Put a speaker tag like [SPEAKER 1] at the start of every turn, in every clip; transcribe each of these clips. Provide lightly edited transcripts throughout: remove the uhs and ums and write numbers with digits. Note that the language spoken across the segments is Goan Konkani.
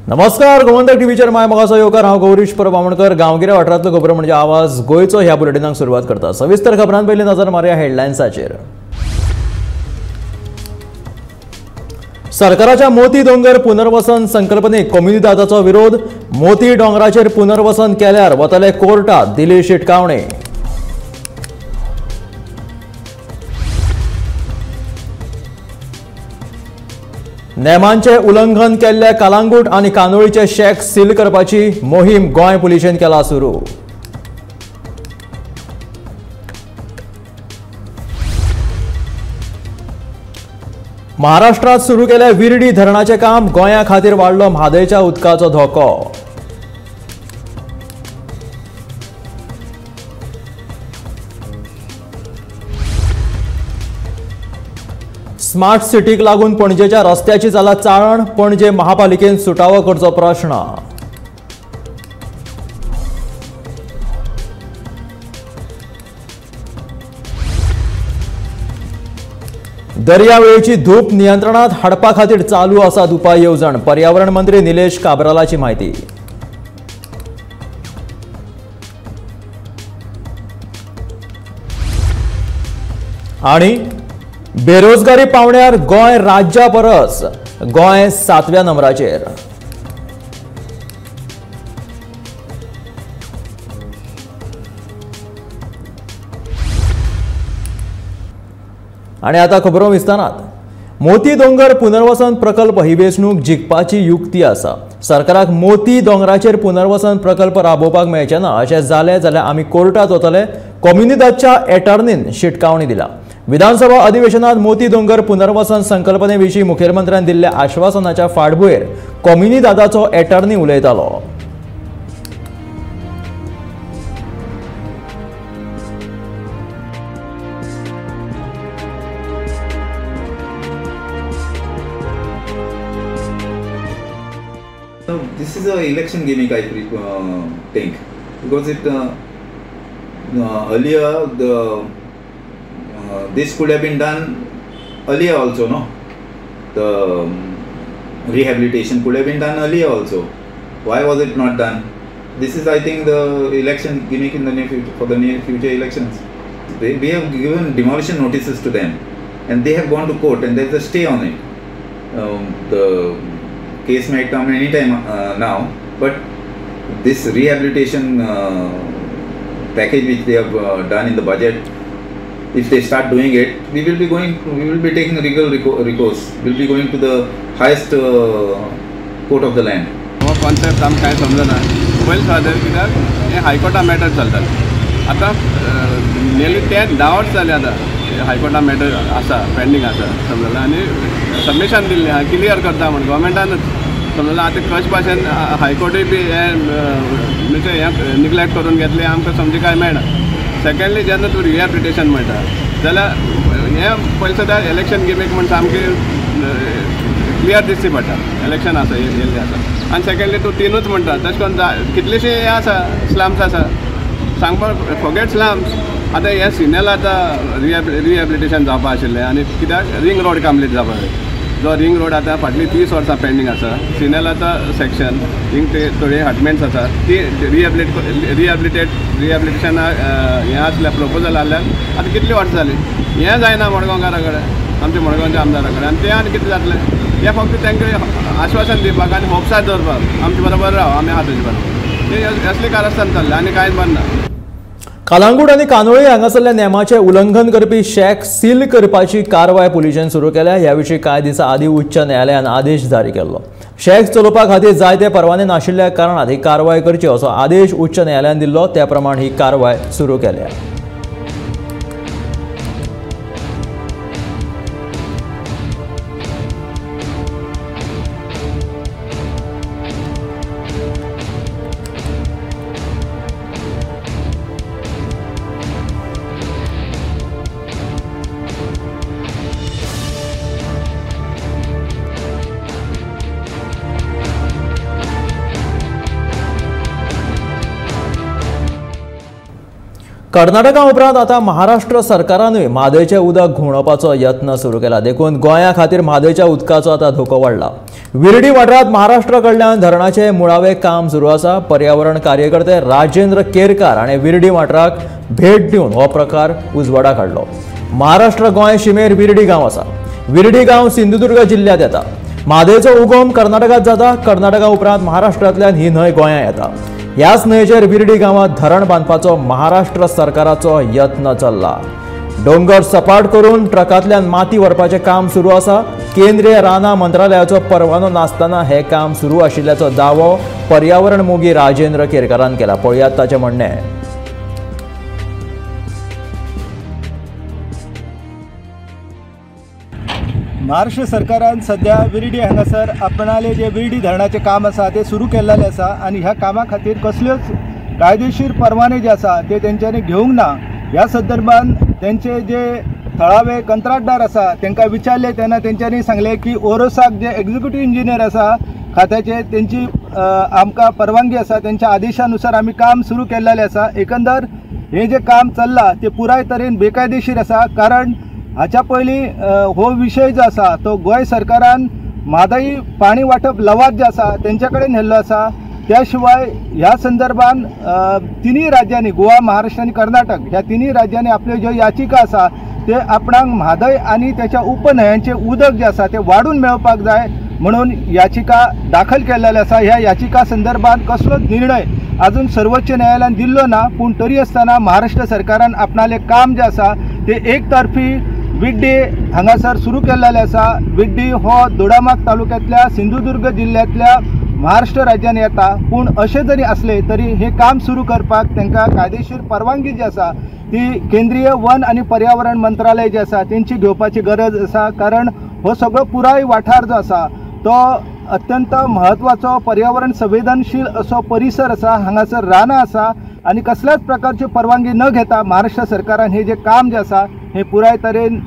[SPEAKER 1] नमस्कार, गोमंतक टीव्हीचेर my मोगाचो येवकार. हांव गौरीश परब आमोणकर. गांवगिऱ्या वाठारांतलो खबरो म्हणजे आवाज गोंयचो ह्या बुलेटिनाक सुरवात करता. सविस्तर खबरां पयलीं नजर मारया हेडलायन्साचेर. सरकाराच्या मोती दोंगर पुनर्वसन संकल्पनेक कोमुनिदादाचो विरोध. मोती दोंगराचेर पुनर्वसन केल्यार वतले कोर्टात, दिली शिटकावणी. नेमांचे उल्लंघन केल्ल्या कालांगूट आनी कांदोळीचे शॅक सील करपाची मोहीम गोंय पुलिशेन केला सुरू. महाराष्ट्रात सुरू केल्या विर्डी धरणाचे काम, गोंया खातीर वाडलो म्हादयच्या उदकाचो धोको. स्मार्ट सिटीक लागून पणजेच्या रस्त्याची जाला चाळण, पणजे महापालिकेन सुटावो करचो प्रश्न. दर्यावेळेची धूप नियंत्रणात हाडपा खातीर चालू आसात उपाय येवजण, पर्यावरण मंत्री निलेश काब्रालाची म्हायती. आणि बेरोजगारी पावण्यार गोंय राज्या परस गोंय 7व्या नंबराचेर. आणि आता खबरो विस्तारात. मोती दोंगर पुनर्वसन प्रकल्प ही वेंचणूक जिखपाची युक्ती आसा. सरकाराक मोती दोंगराचेर पुनर्वसन प्रकल्प राबोवपाक मेळचे ना अशें जालें जाल्यार आमी कोर्टात वतले, कोमुनिदादच्या एटर्नीन शिटकावणी दिला. विधानसभा अधिवेशनात मोती दोंगर पुनर्वसन संकल्पने विशीं मुखेलमंत्र्यान दिल्ल्या आश्वासनाच्या फाटभुंयेर कोमुनिदादाचो एटर्नी उलयतालो.
[SPEAKER 2] This is an election gimmick, I think, because it earlier the this could have been done earlier also, no? The rehabilitation could have been done earlier also. Why was it not done? This is, I think, the election gimmick in the near future, for the near future elections. We have given demolition notices to them, and they have gone to court, and there is a stay on it. The case may come anytime now, but this rehabilitation package which they have done in the budget, if they start doing it, we will be taking legal recourse. We will be going to the highest court of the land.
[SPEAKER 3] हो कॉन्सेप्ट आमकां कांय समजना. पयलीं सादर कित्याक हें हायकोर्टा मॅटर चलता. आतां नियरली 10 वर्स जालीं आतां हायकोर्टा मॅटर आसा, पेंडींग आसा, समजलें. आनी सबमिशन दिल्लें आहा, क्लियर करता म्हण गव्हर्मेंटानूच, समजलें. आतां कशे भाशेन हायकोर्टूय बी हें म्हणजे हें निग्लेक्ट करून घेतलें, आमकां समजी कांय मेळना. सेकंडली जेन्ना तूं रिहेबिलिटेशन म्हणटा जाल्यार हें पयलीं सदां इलेक्शन गिमीक म्हण सामकें क्लियर दिसची पडटा, इलेक्शन आसा येयल्लें आसा. आनी सेकंडली तूं तिनूच म्हणटा, तशें करून कितलेशे हे आसा स्लम्स आसा, सांगपाक फॉरगेट स्लम्स. आतां हें सिनेल आतां रिहेबिलिटेशन जावपा आशिल्लें, आनी कित्याक रिंग रोड कंप्लीट जावपा जाय. जो रिंग रोड आतां फाटलीं 30 वर्सां पेंडींग आसा. सिनेल आतां सेक्शन हिंग ते थोडे हटमेंट्स आसा ती रिहेबिलिटेशन हें आसल्यार प्रपोजल आसल्यार आतां कितलीं वर्सां जालीं हें जायना मडगांवकारा कडेन, आमच्या मडगांवच्या आमदारा कडेन. आनी तें आनी कितें जातलें, हें फक्त तांकां आश्वासन दिवपाक आनी होप्सार दवरपाक, आमचे बरोबर राव, आमी आहा तुजे बरोबर, तें असलें कारस्थान चल्लें आनी कांयच बरें ना.
[SPEAKER 1] कालांगूट आनी कांदोळी हांगासरल्या नेमाचें उल्लंघन करपी शॅक सील करपाची कारवाय पुलिशेन सुरू केल्या. ह्या विशीं कांय दिसां आदीं उच्च न्यायालयान आदेश जारी केल्लो. शॅक चलोवपा खातीर जायते परवाने नाशिल्ल्या कारणान ही कारवाय करची असो आदेश उच्च न्यायालयान दिल्लो. त्या प्रमाण ही कारवाय सुरू केल्या. कर्नाटका उपरांत आतां महाराष्ट्र सरकारानूय म्हादयचें उदक घुंवडावपाचो यत्न सुरू केला. देखून गोंया खातीर म्हादयच्या उदकाचो आतां धोको वाडला. विर्डी वाठारांत महाराष्ट्रा कडल्यान धरणाचे मुळावे काम सुरू आसा. पर्यावरण कार्यकर्ते राजेंद्र केरकार हाणें विर्डी वाठाराक भेट दिवन हो प्रकार उजवाडाक हाडलो. महाराष्ट्र गोंय शिमेर विर्डी गांव आसा. विर्डी गांव सिंधुदुर्ग जिल्ह्यांत येता. म्हादयचो उगम कर्नाटकांत जाता. कर्नाटका उपरांत महाराष्ट्रांतल्यान ही न्हंय गोंयांत येता. ह्याच न्हंयेचेर विर्डी गांवांत धरण बांदपाचो महाराष्ट्र सरकाराचो यत्न चल्ला. डोंगर सपाट करून ट्रकांतल्यान माती व्हरपाचें काम सुरू आसा. केंद्रीय रानां मंत्रालयाचो परवानो नासतना हें काम सुरू आशिल्ल्याचो दावो पर्यावरण मोगी राजेंद्र केरकारान केला. पळयात ताचें म्हणणें.
[SPEAKER 4] महाराष्ट्र सरकारान सध्या विर्डी हांगासर आपणाले जे विर्डी धरणाचें काम आसा तें सुरू केल्लें आसा आनी ह्या कामा खातीर कसल्योच कायदेशीर परवाने जे आसा ते तेंच्यांनी घेवंक ना. ह्या संदर्भान तेंचे जे थळावे कंत्राटदार आसा तांकां विचारले तेन्ना तेंच्यांनी सांगलें की ओरोसाक जे एक्झिक्युटीव इंजिनियर आसा खात्याचे तेंची आमकां परवानगी आसा, तेंच्या आदेशानुसार आमी काम सुरू केल्लें आसा. एकंदर हें जें काम चल्लां तें पुराय तरेन बेकायदेशीर आसा, कारण हाच्या पयलीं हो विशय जो आसा तो गोंय सरकारान म्हादई पाणी वांटप लवाद जे आसा तेंच्या कडेन व्हेल्लो आसा. त्या शिवाय ह्या संदर्भान तिनूय राज्यांनी, गोवा, महाराष्ट्र आनी कर्नाटक ह्या तिनूय राज्यांनी आपल्यो ज्यो याचिका आसा ते आपणाक म्हादय आनी त्याच्या उपन्हंयांचें उदक जें आसा तें वाडून मेळपाक जाय म्हणून याचिका दाखल केल्लेली आसा. ह्या याचिका संदर्भात कसलोच निर्णय अजून सर्वोच्च न्यायालयान दिल्लो ना, पूण तरी आसतना महाराष्ट्र सरकारान आपणालें काम जें आसा तें एकतर्फी विड्डी हांगासर सुरू केल्लेलें आसा. विड्डी हो दोडामार्ग तालुक्यांतल्या सिंधुदुर्ग जिल्ल्यांतल्या महाराष्ट्र राज्यान येता, पूण अशें जरी आसलें तरी हें काम सुरू करपाक तांकां कायदेशीर परवानगी जी आसा ती केंद्रीय वन आनी पर्यावरण मंत्रालय जें आसा तेंची घेवपाची गरज आसा, कारण हो सगळो पुराय वाठार जो आसा तो अत्यंत म्हत्वाचो पर्यावरण संवेदनशील असो परिसर आसा. हांगासर रानां आसा आनी कसल्याच प्रकारची परवानगी न घेता महाराष्ट्र सरकारान हें जें काम जें आसा हें पुराय तरेन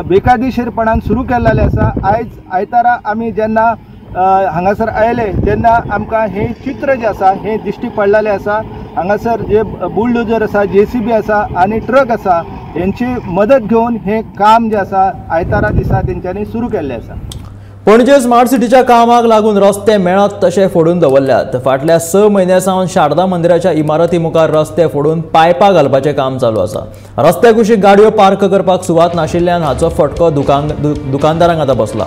[SPEAKER 4] बेकायदेशीरपणान सुरू केल्लें आसा. आयज आयतारा आमी जेन्ना हांगासर आयले तेन्ना आमकां हें चित्र जें आसा हें दिश्टी पडलेलें आसा. हांगासर जे बुलडोजर आसा, जेसीबी आसा आनी ट्रक आसा हेंची मदत घेवन हें काम जें आसा आयतारा दिसा तेंच्यांनी सुरू केल्लें आसा.
[SPEAKER 1] पणजे स्मार्ट सिटीच्या कामाक लागून रस्ते मेळत तशे फोडून दवरल्यात. फाटल्या 6 म्हयन्यां सावन शारदा मंदिराच्या इमारती मुखार रस्ते फोडून पायपां घालपाचें काम चालू आसा. रस्त्या कुशीक गाडयो पार्क करपाक सुवात नाशिल्ल्यान हाचो फटको दुकानदारांक आतां बसला.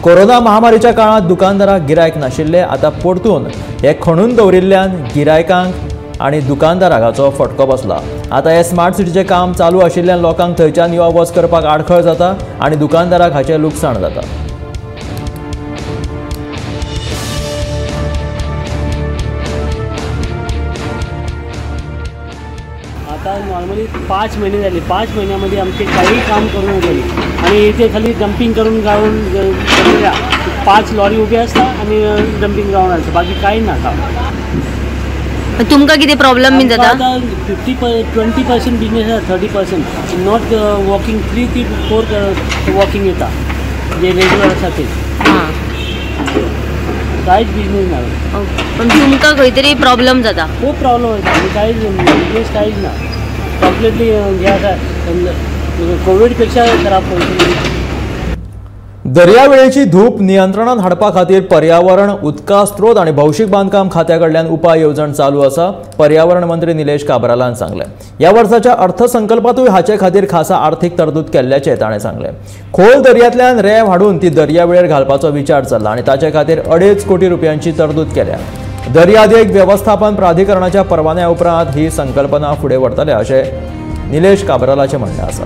[SPEAKER 1] कोरोना महामारीच्या काळांत दुकानदारांक गिरायक नाशिल्ले, आतां परतून हे खणून दवरिल्ल्यान गिरायकांक आनी दुकानदारांक हाचो फटको बसला. आतां हे स्मार्ट सिटीचें काम चालू आशिल्ल्यान लोकांक थंयच्यान यो वच करपाक आडखळ जाता आनी दुकानदारांक हाचें लुकसाण जाता.
[SPEAKER 5] आता नॉर्मली 5 महिने झाले, 5 महिन्यामध्ये आमचे काही काम करून गेले आणि इथे खाली डम्पिंग करून गाऊन 5 लॉरी उभे असतात आणि डम्पिंग ग्राउंड असतं, बाकी काही ना काम.
[SPEAKER 6] तुमका किती प्रॉब्लेम बी जाता?
[SPEAKER 5] 20% बिझनेस आहे, 30% not walking, 3 ते 4 वॉकिंग येता जे रेग्युलर आसा ते. काहीच बिझनेस ना.
[SPEAKER 6] पण तुमका खंय तरी प्रॉब्लेम जाता?
[SPEAKER 5] खूप प्रॉब्लेम जाता आनी काहीच बिझनेस काहीच ना, कम्प्लिटली जे आसा कोविडपेक्षा खराब परिस्थिती.
[SPEAKER 1] दर्यावेळेची धूप नियंत्रणात हाडपा खातीर पर्यावरण, उदका स्रोत आनी भौशीक बांदकाम खात्या कडल्यान उपाय येवजण चालू आसा. पर्यावरण मंत्री निलेश काब्रालान सांगलें. ह्या वर्साच्या अर्थसंकल्पांतूय हाचे खातीर खासा आर्थीक तरतूद केल्ल्याचें ताणें सांगलें. खोल दर्यांतल्यान रेंव हाडून ती दर्यावेळेर घालपाचो विचार चल्ला आनी ताचे खातीर 2.5 कोटी रुपयांची तरतूद केल्या. दर्यादेग वेवस्थापन प्राधिकरणाच्या परवान्या उपरांत ही संकल्पना फुडें व्हरतले अशें निलेश काब्रालाचें म्हणणें आसा.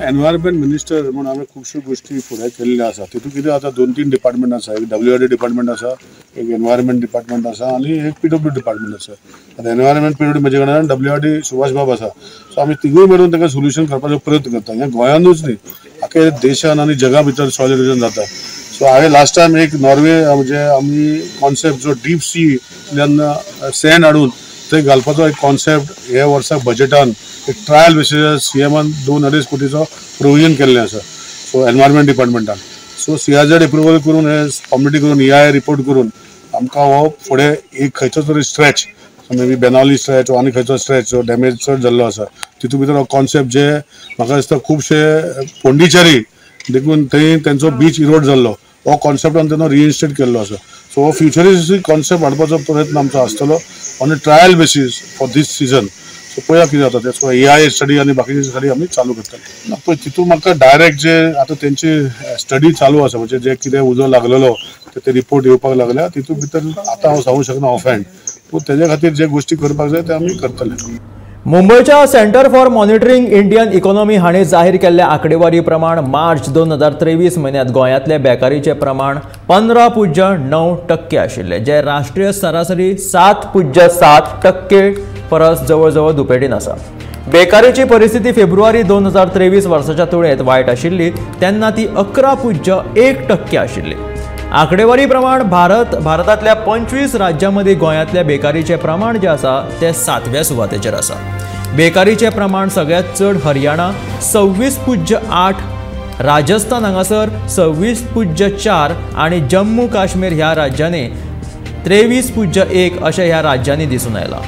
[SPEAKER 7] एनवायरमेंट मिनिस्टर म्हणून हांवें खुबश्यो गोश्टी फुडें केल्ल्यो आसा. तितूंत कितें आतां 2-3 डिपार्टमेंट आसा, एक WRD department आसा, एक एनवायरमेंट डिपार्टमेंट आसा आनी एक PW department आसा. आतां एनवायरमेंट PW म्हजे कडेन, WRD Subhash बाब आसा. सो आमी तिगूय मेळून ताका सोल्युशन करपाचो प्रयत्न करता. हें गोंयानूच न्ही, आख्या देशान आनी जगा भितर सॉयल इरोजन जाता. सो हांवें लास्ट टायम एक नॉर्वे म्हणजे आमी कॉन्सेप्ट जो डीप सीतल्यान सँड हाडून थंय घालपाचो एक कॉन्सेप्ट ह्या वर्साक बजेटान एक ट्रायल बेसीस सीएमान 2-2.5 कोटीचो प्रोविजन केल्लें आसा. सो एनवायरमेंट डिपार्टमेंटान सो CRZ approval करून हे कॉमिटी करून EIA report करून आमकां हो फुडें एक खंयचो तरी stretch, may be Benaulim stretch आनी खंयचो स्ट्रेच जो डॅमेज चड जाल्लो आसा तितून भितर हो कॉन्सेप्ट जे म्हाका दिसता खुबशे पोंडिचेरी देखून थंय तेंचो बीच इरोड जाल्लो हो कॉन्सेप्ट आमी तेन्ना रिइन्स्टेट केल्लो आसा. सो हो फ्युचरिस्टीक कॉन्सेप्ट हाडपाचो प्रयत्न आमचो आसतलो on a trial basis for this season. So पळया कितें जाता तें. सो AI study आनी बाकीची स्टडी आमी चालू करतले. ना पळय तितून म्हाका डायरेक्ट जे आतां तेंची स्टडी चालू आसा म्हणजे जे कितें उजो लागलेलो ते रिपोर्ट येवपाक लागल्या तितून भितर आतां हांव सांगूंक शकना ऑफ हँड, पूण तेजे खातीर जे गोश्टी करपाक जाय ते आमी करतले.
[SPEAKER 1] मुंबयच्या centre for monitoring Indian economy हांणी जाहीर केल्ल्या आंकडेवारी प्रमाण मार्च 2023 म्हयन्यांत गोंयांतले बेकारीचें प्रमाण 15.9% आशिल्लें, जें राष्ट्रीय सरासरी 7.7% परस जवळ जवळ दुपेटीन आसा. बेकारीची परिस्थिती फेब्रुवारी 2023 वर्साच्या तुळेंत वायट आशिल्ली तेन्ना ती 11.1% आशिल्ली. आंकडेवारी प्रमाण भारतांतल्या 25 राज्यां मदीं गोंयांतल्या बेकारीचें प्रमाण जें आसा तें 7व्या सुवातेचेर आसा. बेकारीचें प्रमाण सगळ्यांत चड हरियाणा 26.8, राजस्थान हांगासर 26.4 आनी जम्मू काश्मीर ह्या राज्यांनी 23.1 अशें ह्या राज्यांनी दिसून आयलां.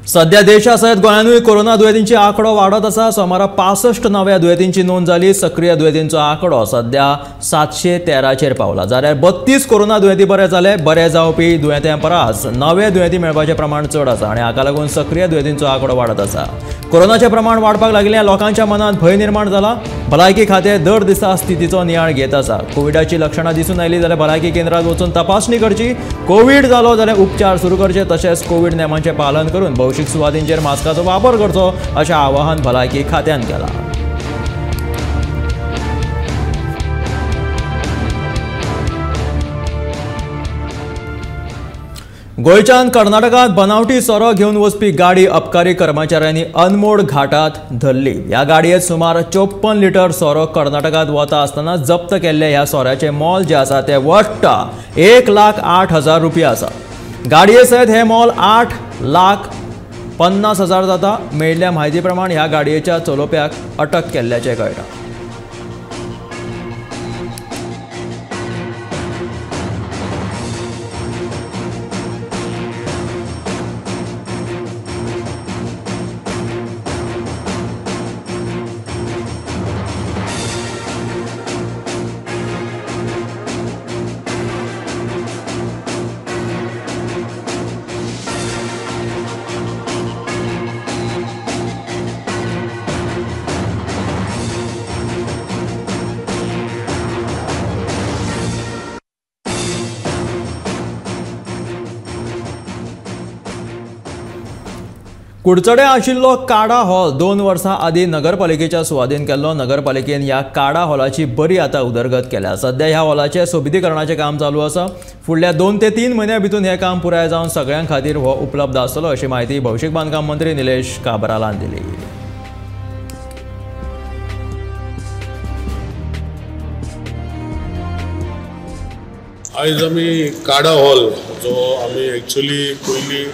[SPEAKER 1] सध्या देशा सयत गोंयांतूय कोरोना दुयेंतींचे आंकडो वाडत आसा. सोमारा 65 नव्या दुयेंतींची नोंद जाली. सक्रीय दुयेंतींचो आंकडो सध्या 713चेर पावला, जाल्यार 32 कोरोना दुयेंती बरे जाले. बरे जावपी दुयेंत्यां परस नवे दुयेंती मेळपाचें प्रमाण चड आसा आनी हाका लागून सक्रीय दुयेंतींचो आंकडो वाडत आसा. कोरोनाचें प्रमाण वाडपाक लागिल्ल्यान लोकांच्या मनांत भंय निर्माण जाला. भलायकी खातें दर दिसा स्थितीचो नियाळ घेत आसा. कोविडाची लक्षणां दिसून आयलीं जाल्यार भलायकी केंद्रांत वचून तपासणी करची. कोवीड जालो जाल्यार उपचार सुरू करचे, तशेंच कोवीड नेमांचें पालन करून भौशीक सुवातींचेर मास्काचो वापर करचो अशें आवाहन भलायकी खात्यान केलां. गोंयच्यान कर्नाटकांत बनावटी सोरो घेवन वचपी गाडी अबकारी कर्मचाऱ्यांनी अनमोड घाटात धरली. ह्या गाडयेंत सुमार 54 लिटर सोरो कर्नाटकांत वता आसतना जप्त केल्ले ह्या सोऱ्याचें मोल जें आसा तें वट्ट 1,08,000 रुपया आसा. गाडये सयत हें मोल 8,50,000 जाता. मेळिल्ल्या म्हायती प्रमाण ह्या गाडयेच्या चलोवप्याक अटक केल्ल्याचें कळटा. कुडचडे आशिल्लो काडा हॉल 2 वर्सां आदीं नगरपालिकेच्या सुवादीन केल्लो. नगरपालिकेन ह्या काडा हॉलाची बरी आतां उदरगत केल्या. सध्या ह्या हॉलाचें सोबितीकरणाचें काम चालू आसा. फुडल्या 2 ते 3 म्हयन्यां भितर हें काम पुराय जावन सगळ्यां खातीर हो उपलब्ध आसतलो अशी म्हायती भौशीक बांदकाम मंत्री निलेश काब्रालान दिली.
[SPEAKER 7] आयज आमी काडा हॉल जो आमी एक्चुअली पयलीं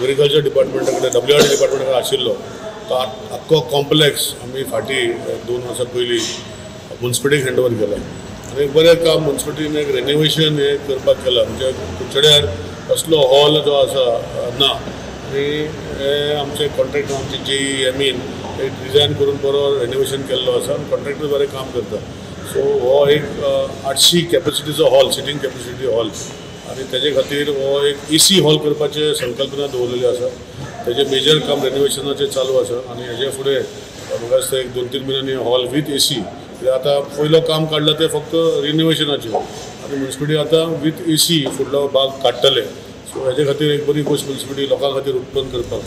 [SPEAKER 7] एग्रीकल्चर डिपार्टमेंटा कडेन WRD डिपार्टमेंटा कडेन आशिल्लो तो आख्खो कॉम्प्लेक्स आमी फाटीं 2 वर्सां पयलीं मुन्सिपालिटीक हँड ओवर केला आनी बरें काम मुन्सिपालिटीन एक रेनोवेशन हें करपाक केलां. म्हणजे कुडचड्यार असलो हॉल जो आसा ना आनी हे आमचे कॉन्ट्रॅक्टर आमचे JE एमीन एक डिजायन करून बरो रेनोवेशन केल्लो आसा आनी कॉन्ट्रॅक्टर बरें काम करता. सो हो एक 800 कॅपेसिटीचो हॉल, सिटींग कॅपेसिटी हॉल आनी तेजे खातीर हो एक AC hall करपाचे संकल्पना दवरलेली आसा. तेजें मेजर काम रेनोवेशनाचें चालू आसा आनी हेजे फुडें म्हाका दिसता एक 2-3 म्हयन्यांनी हॉल वीथ AC, कित्याक आतां पयलो काम काडलां तें फक्त रिनोवेशनाचें आनी मुन्सिपालिटी आतां वीथ AC फुडलो भाग काडटले. सो हेजे खातीर एक बरी गोश्ट मुन्सिपालिटी लोकां खातीर उत्पन्न करपाक.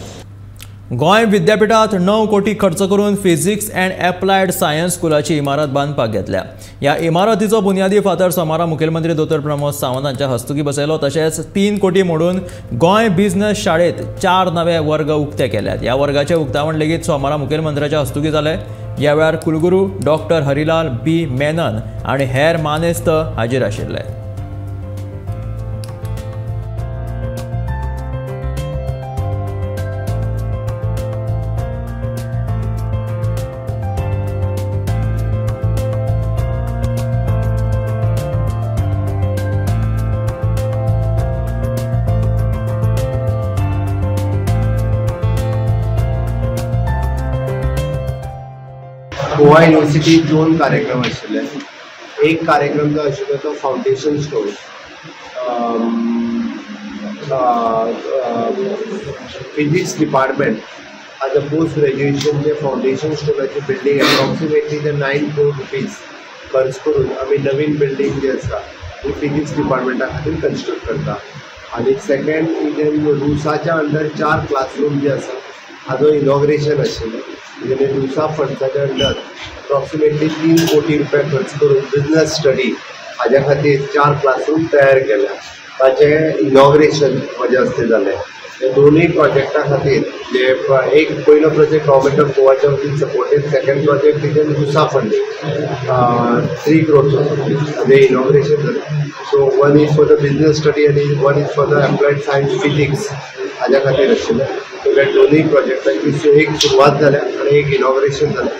[SPEAKER 1] गोंय विद्यापीठात 9 कोटी खर्च करून फिजिक्स अँड एप्लायड सायन्स स्कुलाची इमारत बांदपाक घेतल्या. ह्या इमारतीचो बुन्यादी फातर सोमारा मुखेलमंत्री दोतोर प्रमोद सावंत हांच्या हस्तुकी बसयलो. तशेंच 3 कोटी मोडून गोंय बिझनेस शाळेत 4 नवे वर्ग उक्ते केल्यात. ह्या वर्गाचे उक्तावण लेगीत सोमारा मुखेलमंत्र्याच्या हस्तुकी जालें. ह्या वेळार कुलगुरू डॉक्टर हरिलाल बी मेनन आनी हेर मानेस्त हाजीर आशिल्ले.
[SPEAKER 8] गोवा युनिवर्सिटी 2 कार्यक्रम आशिल्ले. एक कार्यक्रम जो आशिल्लो तो फावंडेशन स्टोन फिजिक्स डिपार्टमेंट आज पोस्ट ग्रॅज्युएशन जे फावंडेशन स्टोनाची बिल्डींग एप्रॉक्सिमेटली ते 9 करोड रुपीज खर्च करून आमी नवीन बिल्डींग जी आसा ती फिजिक्स डिपार्टमेंटा खातीर कन्स्ट्रक्ट करता. आनी सेकंड इजन रुसाच्या अंडर 4 क्लासरूम जे आसा हाजो इनॉग्रेशन आशिल्लें. जेणे रुसा फंड्साच्या अंडर अप्रॉक्सिमेटली 3 कोटी रुपया खर्च करून बिजनस स्टडी हाज्या खातीर 4 क्लासरूम तयार केल्या, ताचें इनॉग्रेशन म्हज्या हस्ते जालें. हे दोनूय प्रोजेक्टा खातीर जे एक पयलो प्रोजेक्ट गव्हर्मेंट ऑफ गोवाच्या वतीन supported, second project is RUSA funding 3 crores हाजें इनॉग्रेशन जालें. So 1 is for the business study आनी 1 is for the applied science physics हाज्या खातीर आशिल्लें. सो दोनूय प्रोजेक्टांची एक सुरवात जाल्या आनी एक इनॉग्रेशन जालें.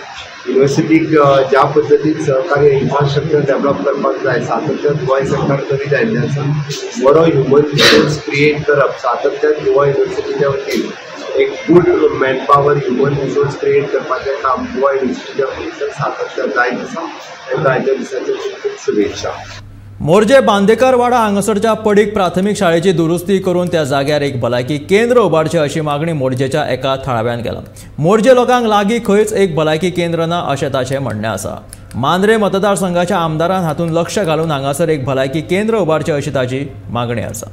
[SPEAKER 8] युनिवर्सिटीक ज्या पद्दतीन सहकार्य इन्फ्रास्ट्रक्चर डेवलप करपाक जाय सातत्यान गोंय सरकार करीत आयिल्लें आसा. बरो ह्युमन रिसोर्स क्रिएट करप सातत्यान गोवा युनिवर्सिटीच्या वतीन एक good man power human resource create करपाचें काम गोवा युनिवर्सिटीच्या वतीन सातत्यान जायत आसा. तांकां आयच्या दिसाच्यो खूब खूब शुभेच्छा.
[SPEAKER 1] मोरजे बांदेकारवाडा हांगासरच्या पडीक प्राथमीक शाळेची दुरुस्ती करून त्या जाग्यार एक भलायकी केंद्र उबारचें अशी मागणी मोरजेच्या एका थळाव्यान केला. मोरजे लोकांक लागीं खंयच एक भलायकी केंद्र ना अशें ताचें म्हणणें आसा. मांद्रे मतदारसंघाच्या आमदारान हातूंत लक्ष घालून हांगासर एक भलायकी केंद्र उबारचें अशी ताची मागणी आसा.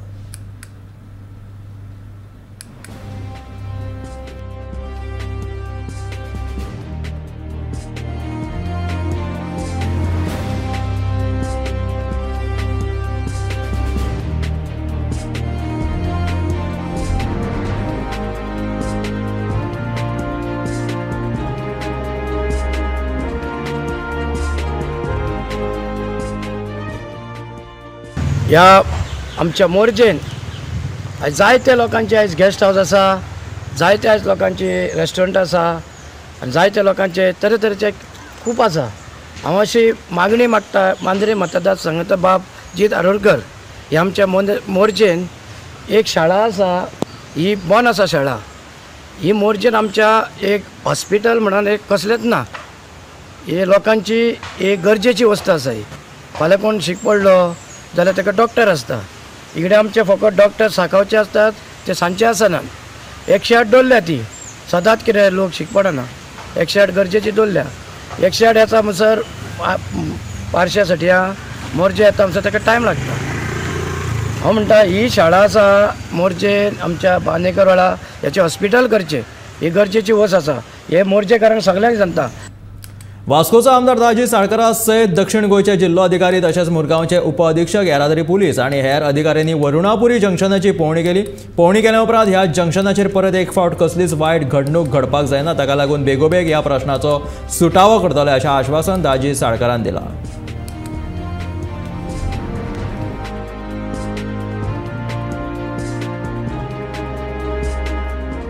[SPEAKER 9] ह्या आमच्या मोरजेन आयज जायते लोकांचे आयज गेस्ट हावस आसा, जायते आयज लोकांचे रेस्टॉरंट आसा आनी जायते लोकांचे तरेतरेचे खूब आसा. हांव अशी मागणी मागता मांद्रे मतदारसंघाचो बाब जीत आरोलकर हे आमच्या मोरजेन एक शाळा आसा, ही बंद आसा शाळा. ही मोरजेन आमच्या एक हॉस्पिटल म्हणून एक कसलेंच ना, ही लोकांची एक गरजेची वस्त आसा. ही फाल्यां कोण शीक पडलो जाल्यार ताका डॉक्टर आसता. इकडे आमचे फकत डॉक्टर साखावचे आसतात, ते सांजचे आसनात. 108 दवरल्या ती सदांच कितें लोक शीक पडना, 108 गरजेची दवरल्या. 108 येता म्हणसर पारश्या सटयां मोरजे येता म्हणसर ताका टायम लागता. हांव म्हणटा ही शाळा आसा मोरजे आमच्या बांदेकरवाडा हेचें हॉस्पिटल करचें, ही गरजेची वस्त आसा. हे मोरजेकारांक सगळ्यांक सांगता.
[SPEAKER 1] वास्कोचो आमदार दाजी साळकारा सयत दक्षिण गोंयचे जिल्लो अधिकारी तशेंच मुरगांवचे उपअधिक्षक, येरादारी पुलीस आनी हेर अधिकाऱ्यांनी वरुणापुरी जंक्शनाची पळोवणी केली. पळोवणी केल्या उपरांत ह्या जंक्शनाचेर परत एक फावट कसलीच वायट घडणूक घडपाक जायना ताका लागून बेगोबेग ह्या प्रश्नाचो सुटावो करतले अशें आश्वासन दाजी साळकारान दिलां.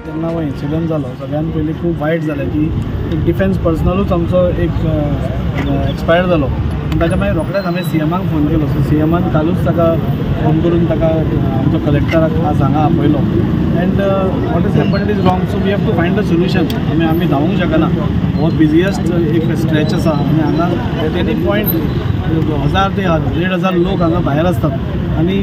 [SPEAKER 10] जेन्ना हो इन्सिडंट जालो सगळ्यान पयलीं खूब वायट जालें की एक डिफेन्स पर्सनलूच आमचो एक एक्सपायर जालो. पूण ताच्या मागीर रोखडेच हांवें सीएमाक फोन केलो. सो सीएमान कालूच ताका फोन करून ताका आमचो कलेक्टराक आज हांगा आपयलो. And what is happened is wrong, so we have to find a solution. आमी धांवूंक शकना, हो बिजिएस्ट एक स्ट्रेच आसा आनी हांगा एट एनी पॉयंट 1000 ते 1500 लोक हांगा भायर आसतात. आनी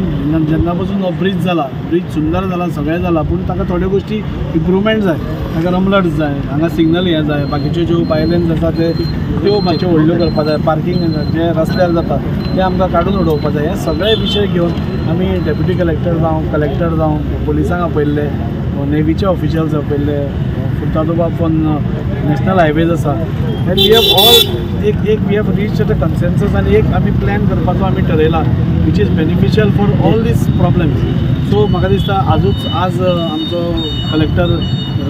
[SPEAKER 10] जेन्ना पासून हो ब्रीज जाला, ब्रीज सुंदर जाला, सगळें जाला, पूण ताका थोड्यो गोश्टी इम्प्रूवमेंट जाय. ताका रमलट जाय, हांगा सिग्नल हें जाय, बाकीच्यो ज्यो बायलेन्स आसा ते त्यो मातश्यो व्हडल्यो करपाक जाय, पार्कींग जें रस्त्यार जाता तें आमकां काडून उडोवपाक जाय. हे सगळे विशय घेवन आमी डेप्युटी कलेक्टर जावं, कलेक्टर जावं, पुलिसांक आपयल्ले, नेवीचे ऑफिशियल्स आपयल्ले, Furtado Bab on national highways आसा. And we have all एक we have reach at a consensus आनी एक आमी प्लॅन करपाचो आमी ठरयला which is beneficial for all these problems. So म्हाका दिसता आजूच आज आमचो कलेक्टर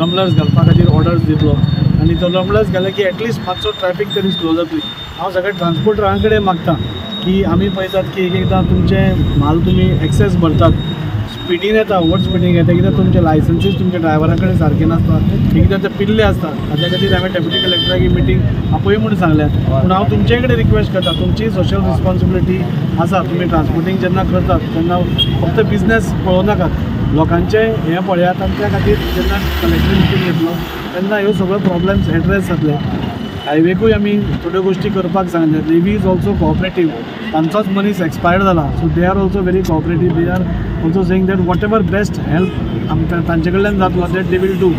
[SPEAKER 10] रमलर्स घालपा खातीर ऑर्डर्स दितलो आनी तो रमलर्स घाले की एटलिस्ट मातसो ट्रॅफिक तरी स्लो जातली. हांव सगळ्या ट्रान्सपोर्टरां कडेन मागता की आमी पळयतात की एक एकदां तुमचें म्हाल तुमी एक्सेस भरतात, स्पिडीन येता, ओवर स्पिडींग येता, कित्याक तुमचे लायसन्सीस तुमच्या ड्रायव्हरा कडेन सारके नासता, एकदां ते पिल्ले आसता. ताच्या खातीर हांवें डेप्युटी कलेक्टराक ही मिटींग आपय म्हूण सांगल्या. पूण हांव तुमचे कडेन रिक्वेस्ट करता, तुमची सोशल रिस्पॉन्सिबिलिटी आसा, तुमी ट्रान्सपोर्टींग जेन्ना करतात तेन्ना फक्त बिजनेस पळोवं नाकात, लोकांचें हें पळयात. आनी त्या खातीर जेन्ना कलेक्टर मिटींग घेतलो तेन्ना ह्यो सगळ्यो प्रॉब्लम्स एड्रेस जातले. हायवेकूय आमी थोड्यो गोश्टी करपाक सांगले. नेवी is also cooperative, तांचोच मनीस एक्सपायर्ड जाला, so they are also very cooperative. They are also saying that whatever best help आमकां तांचे कडल्यान जातलो that they will do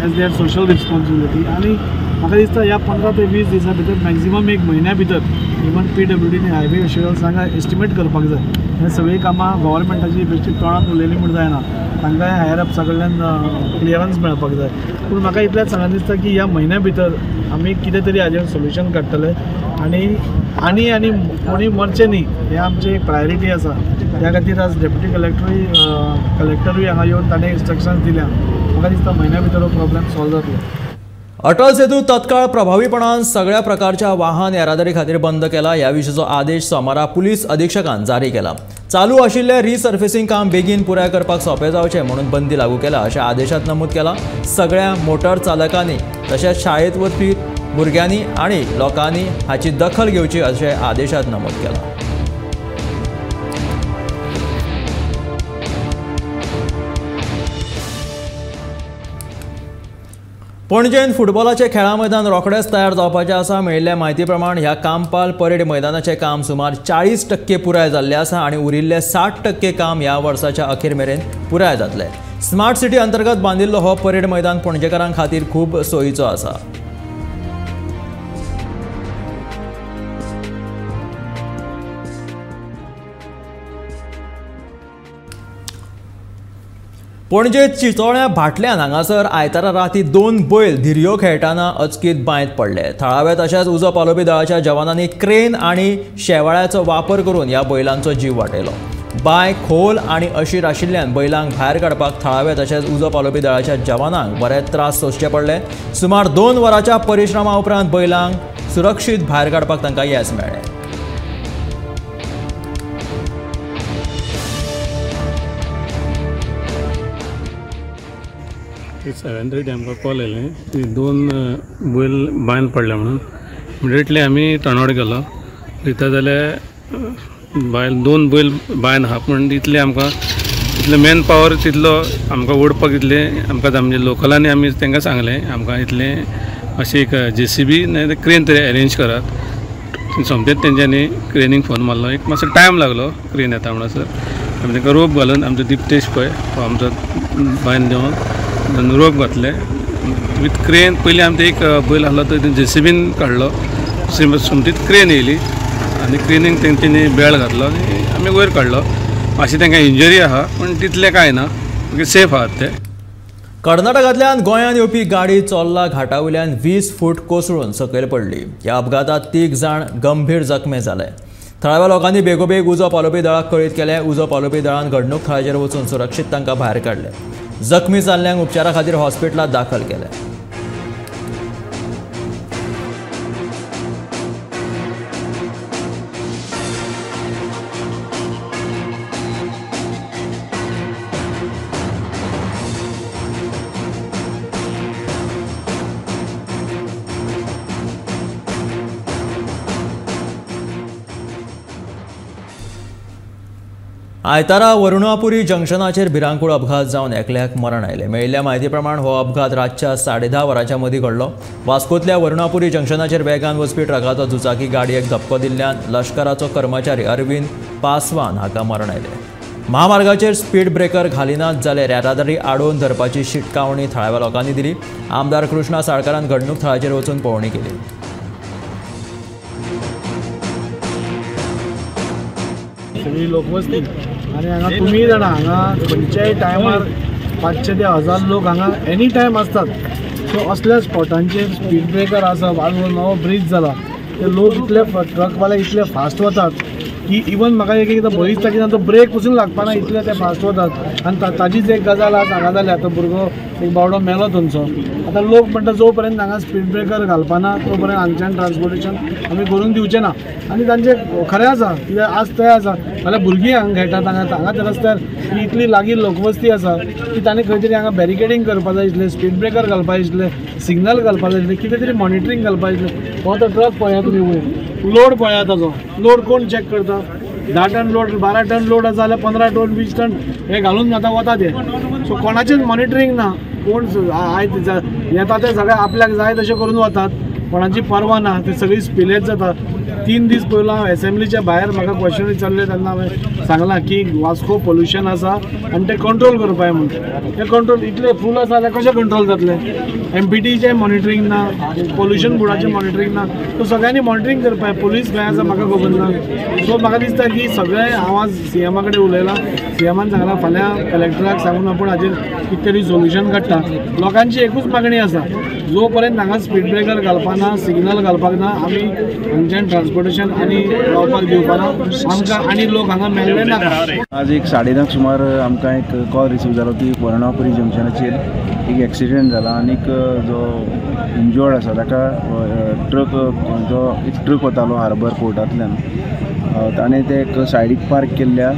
[SPEAKER 10] as their social responsibility. आनी म्हाका दिसता ह्या 15 ते 20 दिसां भितर मॅक्झिमम एक म्हयन्या भितर इवन PWD highway officials हांगा एस्टिमेट करपाक जाय. हें सगळीं कामां गव्हर्मेंटाची बेश्टी तोंडान उलयलीं म्हूण जायना, तांकांय हायर अपसा कडल्यान क्लियरन्स मेळपाक जाय. पूण म्हाका इतलेंच सांगन दिसता की ह्या म्हयन्या भितर आमी कितें तरी हाजेर सोल्युशन काडटले आनी आनी आनी कोणी मरचें न्ही हें आमची एक प्रायोरिटी आसा. त्या खातीर आज डेप्युटी कलेक्टरूय कलेक्टरूय हांगा येवन ताणें इन्स्ट्रक्शन्स दिल्या. म्हाका दिसता म्हयन्या भितर हो प्रॉब्लम सॉल्व जातलो.
[SPEAKER 1] अटल सेतू तत्काळ प्रभावीपणान सगळ्या प्रकारच्या वाहन येरादारी खातीर बंद केला. ह्या विशींचो आदेश सोमारा पुलीस अधीक्षकान जारी केला. चालू आशिल्ले रिसर्फेसिंग काम बेगीन पुराय करपाक सोंपें जावचें म्हणून बंदी लागू केला अशें आदेशांत नमूद केलां. सगळ्या मोटर चालकांनी तशेंच शाळेंत वचपी भुरग्यांनी आनी लोकांनी हाची दखल घेवची अशें आदेशांत नमूद केलां. पणजेन फुटबॉलाचे खेळा मैदान रोखडेच तयार जावपाचें आसा. मेळिल्ल्या म्हायती प्रमाण ह्या कांपाल परेड मैदानाचें काम सुमार 40% पुराय जाल्लें आसा आनी उरिल्लें 60% काम ह्या वर्साच्या अखेर मेरेन पुराय जातलें. स्मार्ट सिटी अंतर्गत बांदिल्लो हो परेड मैदान पणजेकारां खातीर खूब सोयीचो आसा. पणजे चिचोळ्या भाटल्यान हांगासर आयतारा राती 2 बैल धिरयो खेळटाना अचकीत बांयत पडले. थळावे तशेंच उजो पालोवपी दळाच्या जवानांनी क्रेन आनी शेवाळ्याचो वापर करून ह्या बैलांचो जीव वाटयलो. बांय खोल आनी अशीर आशिल्ल्यान बैलांक भायर काडपाक थळावे तशेंच उजो पालोवपी दळाच्या जवानांक बरेच त्रास सोंसचे पडले. सुमार 2 वरांच्या परिश्रमा उपरांत बैलांक सुरक्षीत भायर काडपाक तांकां येस मेळ्ळें.
[SPEAKER 11] 7:30 आमकां कॉल येयलें की 2 बैल बांयन पडले म्हणून. इमिडिएटली आमी तणवड गेलो, थंय जाल्यार बायल 2 बैल बांयन आहा, पूण इतले आमकां इतले मॅन पावर तितलो आमकां ओडपाक इतलें आमकां म्हणजे लोकलांनी आमी तांकां सांगलें आमकां इतलें अशें एक JCB नाजाल्यार क्रेन तरी अरेंज करात. सोमतेच तेंच्यांनी क्रेनीक फोन मारलो. एक मातसो टायम लागलो क्रेन येता म्हणसर. आमी तांकां रोप घालून आमचो दिप्तेश पळय हो आमचो बांयन देंवन रोप घातले विथ क्रेन. पयलीं आमचो एक बैल आसलो तो JCBन काडलो, सोमतीच क्रेन येयली आनी क्रेनीक तेंच्यांनी बेळ घातलो आनी आमी वयर काडलो. मातशी तांकां इंजरी आहा पूण तितलें कांय ना, सेफ आहात ते.
[SPEAKER 1] कर्नाटकांतल्यान गोंयांत येवपी गाडी चोर्ला घाटा वयल्यान 20 फूट कोसळून सकयल पडली. ह्या अपघातांत 3 जाण गंभीर जखमी जाले. थळाव्या लोकांनी बेगोबेग उजो पालोवपी दळाक कळीत केलें. उजो पालोवपी दळान घडणूक थळाचेर वचून सुरक्षीत तांकां भायर काडले. जखमी जाल्ल्यांक उपचारा खातीर हॉस्पिटलांत दाखल केले. आयतारा वरुणापुरी जंक्शनाचेर भिरांकूळ अपघात जावन एकल्याक मरण आयलें. मेळिल्ल्या म्हायती प्रमाण हो अपघात रातच्या 10:30 वरांच्या मदीं घडलो. वास्कोंतल्या वरुणापुरी जंक्शनाचेर वेगान वचपी ट्रकाचो दुचाकी गाडयेक धपको दिल्ल्यान लश्कराचो कर्मचारी अरविंद पासवान हाका मरण आयलें. महामार्गाचेर स्पीड ब्रेकर घालिनात जाल्यार येरादारी आडोवन धरपाची शिटकावणी थळाव्या लोकांनी दिली. आमदार कृष्णा साळकारान घडणूक थळाचेर वचून पळोवणी केली.
[SPEAKER 10] सगळी लोकवस्ती आनी हांगा तुमी जाणा हांगा खंयच्याय टायमार 500 ते 1000 लोक हांगा एनी टायम आसतात. सो असल्या स्पॉटांचेर स्पीड ब्रेकर आसप, आज नवो ब्रीज जाला, ते लोक इतले ट्रकवाले इतले फास्ट वतात की इवन म्हाका एक एकदां भंय दिसता की तांचो ब्रेक पसून लागपाना, इतले ते फास्ट वतात. आनी ताजीच एक गजाल आज हांगा जाली. आतां भुरगो एक बावडो मेलो थंयचो. आतां लोक म्हणटा जो पर्यंत हांगा स्पीड ब्रेकर घालपाना तो पर्यंत हांगच्यान ट्रान्सपोर्टेशन आमी करून दिवचें ना. आनी तांचें खरें आसा, कित्याक आज तें आसा जाल्यार भुरगीं हांगा खेळटात, हांगा हांगाच रस्त्यार ही इतली लागीं लोकवस्ती आसा की ताणें खंय तरी हांगा बॅरिकेडींग करपा जाय आशिल्लें, स्पीड ब्रेकर घालपा आशिल्लें, सिग्नल घालपा जाय आशिल्लें, कितें तरी मॉनिटरींग घालपा आशिल्लें. हो आतां ट्रक पळयात तुमी वयर लोड पळयात, ताजो लोड कोण चॅक करता? 10 टन लोड, 12 टन लोड आसा जाल्यार 15 टन 20 टन हे घालून आतां वता ते. सो कोणाचेंच मॉनिटरींग ना, कोण आयज येता ते सगळे आपल्याक जाय तशें करून वतात, कोणाची पर्वा ना, ते सगळी स्पिलेज जाता. 3 दीस पयलो हांव एसेंब्लीच्या भायर म्हाका क्वेश्चन विचारले तेन्ना हांवें सांगलां की वास्को पोल्युशन आसा आनी तें कंट्रोल करपाक म्हणून. तें कंट्रोल इतलें फूल आसा जाल्यार कशें कंट्रोल जातलें? एमपीटीचें मॉनिटरींग ना, पोल्युशन बोर्डाचें मॉनिटरींग ना, सो सगळ्यांनी मॉनिटरींग करपाक. पुलीस खंय आसा म्हाका खबर ना. सो म्हाका दिसता की सगळें हांव आज सीएमा कडेन उलयलां, सीएमान सांगलां फाल्यां कलेक्टराक सांगून आपूण हाजेर कितें तरी सोल्युशन काडटा. लोकांची एकूच मागणी आसा, जो पर्यंत हांगा स्पीड ब्रेकर घालपाना, सिग्नल घालपाक ना, आमी हांगच्यान ट्रान्सपोर्टेशन आनी रावपाक दिवपाना आमकां आनी लोक हांगा मेळ्ळे नाका.
[SPEAKER 12] आज एक 9:30 सुमार आमकां एक कॉल रिसीव जालो की वर्णापुरी जंक्शनाचेर एक एक्सिडेंट जाला आनीक जो इंजर्ड आसा ताका ट्रक जो एक ट्रक वतालो हार्बर पोर्टांतल्यान ताणें ते एक सायडीक पार्क केल्ल्या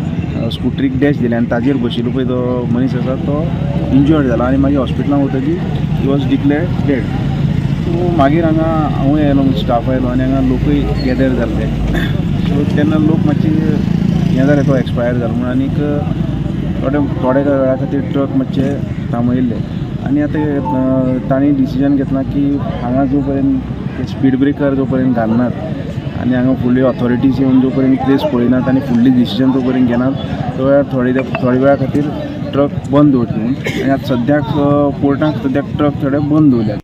[SPEAKER 12] स्कुटरीक डॅश दिले आनी ताजेर बशिल्लो पळय तो मनीस आसा तो इंजर्ड जाला आनी मागीर हॉस्पिटलान वतकीर he was declared dead. So मागीर हांगा हांवूय आयलो, स्टाफ आयलो आनी हांगा लोकूय गॅदर जाल्ले. सो तेन्ना लोक मातशे हें जालें, तो एक्सपायर जालो म्हणून आनीक थोडे वेळा खातीर ट्रक मातशे थांबयल्ले. आनी आतां तांणी डिसिजन घेतलां की हांगा जो पर्यंत स्पीड ब्रेकर जो पर्यंत घालनात आनी हांगा फुडली ऑथॉरिटीज येवन जो पर्यंत प्लेस पळयनात आनी फुडली डिसिजन जो पर्यंत घेनात तो वेळार थोडे वेळा खातीर ट्रक बंद दवरतले म्हणून. आनी आतां सद्याक पोर्टाक सद्याक ट्रक थोडे बंद दवरल्यात.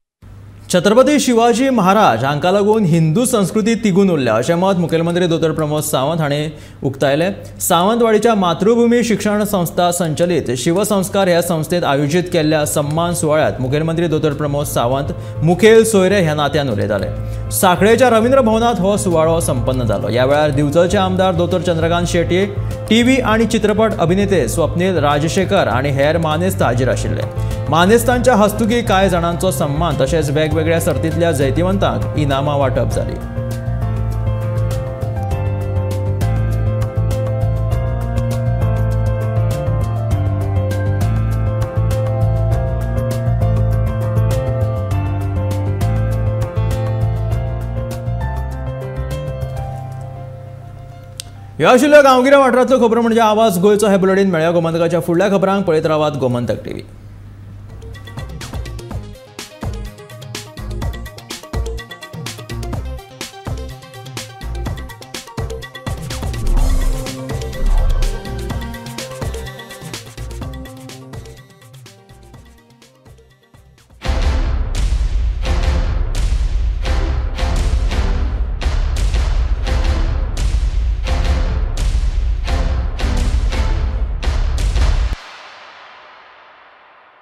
[SPEAKER 1] छत्रपती शिवाजी महाराज हांकां लागून हिंदू संस्कृती तिगून उरल्या अशें मत मुखेलमंत्री दोतोर प्रमोद सावंत हांणी उक्तायलें. सावंतवाडीच्या मातृभूमी शिक्षण संस्था संचलित शिवसंस्कार ह्या संस्थेत आयोजीत केल्ल्या सन्मान सुवाळ्यांत मुखेलमंत्री दोतोर प्रमोद सावंत मुखेल सोयरे ह्या नात्यान उलयताले. साखळेच्या रवींद्र भवनांत हो सुवाळो संपन्न जालो. ह्या वेळार दिवचलचे आमदार दोतोर चंद्रकांत शेट्ये, टीव्ही आनी चित्रपट अभिनेते स्वप्नील राजशेखर आनी हेर मानेस्त हाजीर आशिल्ले. मानेस्तांच्या हस्तुकी कांय जाणांचो सन्मान तशेंच वेगवेगळ्या सर्तींतल्या जैतिवंतांक इनामां वांटप जाली. ह्यो आशिल्ल्यो गांवगिऱ्या वाठारांतल्यो खबरो म्हणजे आवाज गोंयचो. हे बुलेटीन मेळया गोमंतकाच्या फुडल्या खबरांक. पळयत रावात गोमंतक टीव्ही.